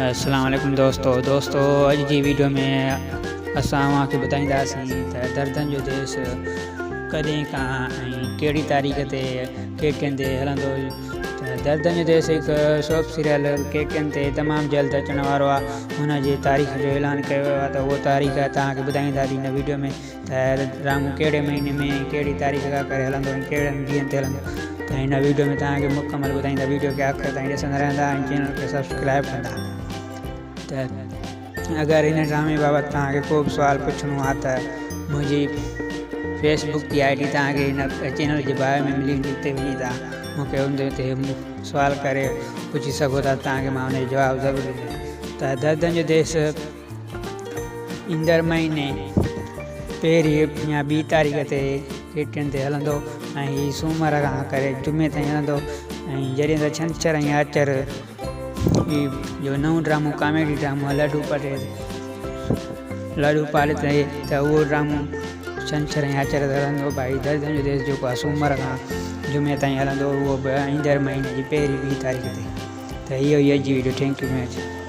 السلام عليڪم دوستو دوستو اڄ جي ويڊيو ۾ اسان اوهان کي ٻڌائينداسين ته دردن جو ديس ڪڏهن کان ۽ ڪهڙي تاريخ تي ڪي ٽين تي هلندو ته دردن جو ديس هڪ سوپ سيريل ڪي ٽين تي تمام جلد اچڻ وارو آهي هن جي تاريخ جو اعلان ڪيو ويو آهي ته اهو تاريخ توهان کي ٻڌائينداسين هن ويڊيو ۾ ته ڊرامو ڪهڙي مهيني ۾ ۽ ڪهڙي تاريخ کان ڪري هلندو ۽ ڪهڙن ڏينهن تي هلندو ته هن ويڊيو ۾ توهان کي مڪمل ٻڌائيندا ويڊيو کي آخر تائين ڏسندا رهندا ۽ چينل کي سبسڪرائب ڪندا ته اگر هن ڊرامي بابت توهان کي ڪو به سوال پڇڻو آهي ته منهنجي فيس بڪ جي I D توهان کي هن چينل جي بايو ۾ ملي ويندي اتي وڃي توهان مون کي ان تي سوال ڪري پڇي سگهو ٿا توهان کي مان ان جو جواب ضرور ڏيندس ته دردن جو ديس ايندڙ مهيني پهرين يا ٻي تاريخ تي ڪيٽين تي هلندو ۽ هي سومر کان ڪري جمعي تائين هلندو ۽ جڏهن ته ڇنڇر ۽ آچر هي جو نئون ڊرامو ڪاميڊي ڊرامو آهي لڏو پري لڏو پاري تي ته اهو ڊرامو ڇنڇر ۽ آچر تي هلندو ڀائي دردن جو ديس جيڪو آهي سومر کان جمعي تائين هلندو اهو به ايندڙ مهيني جي پهرين ٻي تاريخ تي ته هي هئي اڄ جي ويڊيو thank you much.